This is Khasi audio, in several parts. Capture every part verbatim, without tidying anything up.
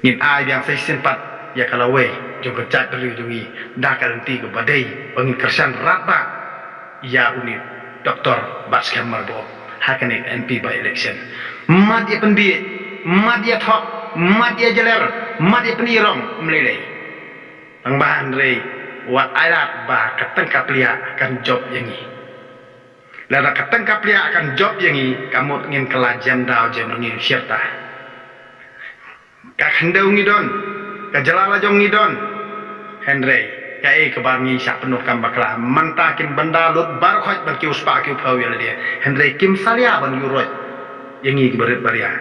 Ngin ai biang sa shisien pat ïa ka lawei jong ka jaitbynriew jong ngi da ka lynti kaba dei ba ngin kyrshan radbah ïa une u doktor Batskhem Myrboh ha kane ka M P by-election. Mad ïa pynbiej, mad ïa thok, mad ïa jler, mad ïa pynïarong, ym lei lei. Tang ba hynrei wat ai lad ba ka tyngka pliah kan jop ïa ngi. Lada ka tyngka pliah kan jop ïa ngi, ka mut ngin kylla jem daw jem ngi shirta. Ka khyndew ngi don, ka jylla la jong ngi don. Hynrei kaei kaba ngi shah pyndonkam bakla, mynta kin bynda lut baroh khoit ban kiew spah kiew phew ïa lade. Hynrei kim salia ban ïuh roit ïa ngi ki barit baria.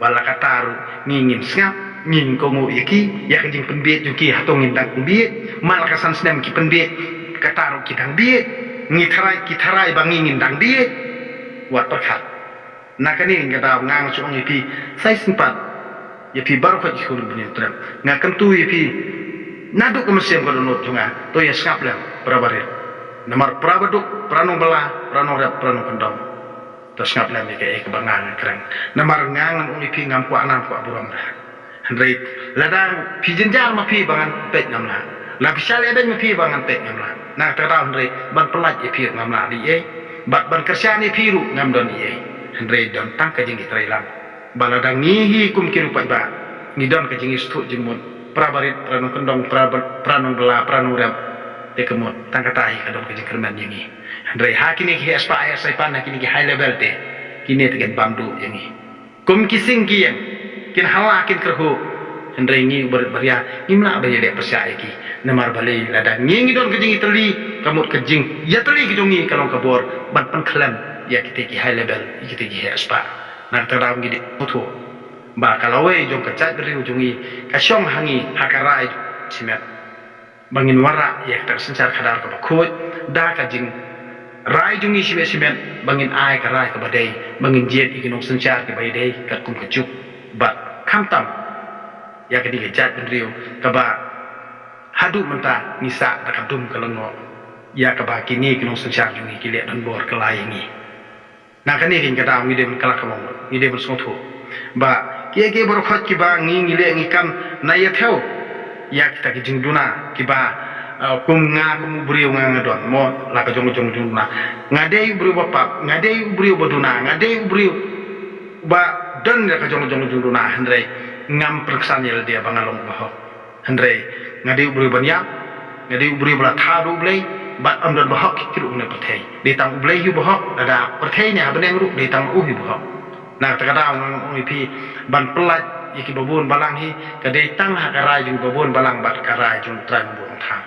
Wat la katta ruh ngi ngin sngap, ngin kohnguh ïa ki, ïa ka jingpynbiej jong ki, hato ngin dang biej? Man la ka san snem ki pynbiej, katta ruh ki dang biej. Ngi tharai, ki tharai ba ngi ngin dang biej. Wat pyrkhat. Na kane ka daw nga nga shu ong ïa phi, sa shisien pat ïa phi baroh khoit ki khun ki bniat trep. Nga kyntu ïa phi naduh ka mynsiem ka dohnud jong nga, to ïa sngap lem para barit. Namar para baduk, para nongbylla, para nongrep, para nongkyndong. To sngap lem ïa kaei kaba nga nga kren. Namar nga ngan ong ïa phi, ngam kwah nam kwah burom da. Hynrei lada phi jynjar ma phi ba ngan peit, ngam lah. La phi shah leh beit ma phi ba ngan peit, ngam lah. Na kata ka daw hynrei ban pyllait ïa phi ruh ngam lah leh ei. Bad ban kyrshan ïa phi ruh ngam don ei. Hynrei don tang ka jingïatreilang. Ba lada ngi hi kum ki riewpaidbah, ngi don ka jingïasngewthuh jingmut, para barit, para nongkyndong, para ba-, para nongbylla, para nongrep, te ka mut tang kata hi ka don ka jingkyrmen ïa ngi. Hynrei ha kine ki heh spah heh saipan, ha kine ki high level te, kine te kin bam duh ïa ngi. Kum ki sing ki ïeng, kin hala kin kyrhuh. Hynrei ngi u barit baria ngim lah ban ïaleh pyrshah ïa ki. Namar balei, lada ngi ngi don ka jingïatylli, ka mut ka jingïatylli ka jong ngi ka long ka bor ban pynkhlem ïa kite ki high level, ïa kite ki heh spah. Na kata ka daw ngi dei sngewthuh ba ka lawei jong ka jaitbynriew jong ngi ka shong ha ngi, ha ka rai shimet. Ba ngin wanrah ïa kata ka synshar khadar kaba khuid da ka jingrai jong ngi shimet shimet, ba ngin ai ka rai kaba dei, ba ngin jied ïa ki nongsynshar kiba ïadei katkum ka juk bad khamtam ïa kane ka jaitbynriew kaba haduh mynta ngi sah da ka dum ka lyngngoh, ïa kaba kine ki nongsynshar jong ngi ki leh donbor kylla ïa ngi. Na kane ka daw ngi dei ban kylla ka mong, ngi dei ban sngewthuh ba kiei kiei baroh khoit kiba ngi ngi leh ngi kam na ïa thew ïa kita ki jingduna kiba, eh, kum nga kum u briew nga nga don mo la ka jong jong jingduna. Nga dei u briew ba pap, nga dei u briew ba duna, nga dei u briew ba don ïa ka jong jong jingduna, hynrei ngam pynksan ïa lade ba nga long ba hok. Hynrei nga dei u briew ban ïap, nga dei u briew ba la thaw da U Blei, bad ym don ba hok ki ruh na pyrthei. Dei tang U Blei hi u ba hok, lada pyrthei ne ha bneng ruh dei tang u hi u ba hok. Na kata ka daw nga ong ïa phi ban pyllait ïa ki babun balang hi, ka dei tang ha ka rai jong babun balang bad ka rai jong Trai Nongbuh Nongthaw.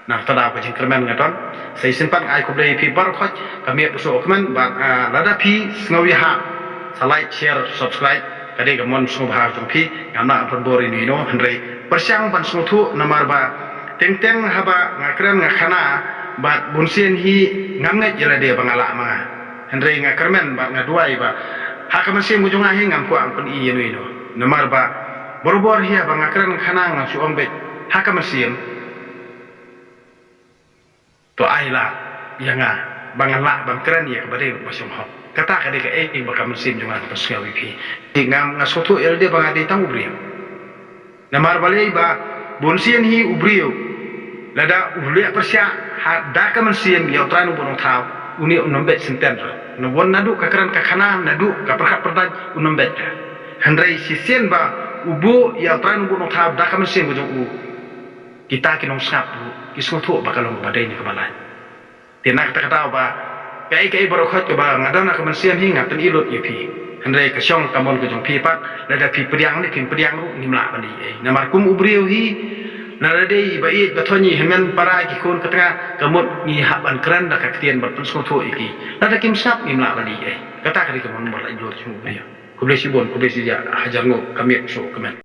Na kata ka daw ka jingkyrmen nga don. Sa shisien pat nga ai khublei ïa phi baroh khoit, ka miet u soh u kmen bad, ah, lada phi sngew ïahap, sa like, share, subscribe. Ka dei ka mon sngewbha jong phi, ngam lah ban pynbor ïa ino ino, hynrei pyrshang ban sngewthuh namar ba teng teng haba nga kren nga khana bad bunsien hi ngam ngeit ïa lade ba nga lah ma nga. Hynrei nga kyrmen bad nga duwai ba ha ka mynsiem ka jong nga hi ngam kwah ban pyni ïa ino ino. Namar ba barabor hi haba nga kren nga khana nga shu ong beit ha ka mynsiem. To ai lah ïa nga ba ngan lah ban kren ïa kaba dei ba shong hok. Kata ka dei kaei ba ka mynsiem jong nga ka pynsngew ïa phi. Nga, nga sngewthuh ïa lade ba nga dei tang u briew. Namar balei ba bunsien hi u briew lada u leh pyrshah ha da ka mynsiem ïa U Trai Nongbuh Nongthaw, une un ym beit senten ruh. Naduh ka kren ka khana, naduh ka pyrkhat pyrdait, un ym beit ruh. Hynrei shisien ba u buh ïa U Trai Nongbuh Nongthaw da ka mynsiem ka jong u, kita ki nongsngap ruh ki sngewthuh ba ka long kaba dei ne kaba lait. Te na kata ka daw ba kaei kaei baroh khoit kaba nga don ha ka mynsiem hi nga pyni lut ïa phi. Hynrei ka shong ka mon ka jong phi pat, lada phi pdiang ne phim pdiang ruh ngim lah ban ïohi ei. Namar kum u briew hi, lada dei ba ïeit ba thoh ïa hynmen para ki khun ka tnga, ka mut ngi hap ban kren da ka ktien ban pynsngewthuh ïa ki. Lada kim sngap ngim lah ban ïohi ei. Kata ka dei ka mon ba la lut jong u briew. Khublei shibun, khublei shihajar nguh, ka miet u soh u kmen.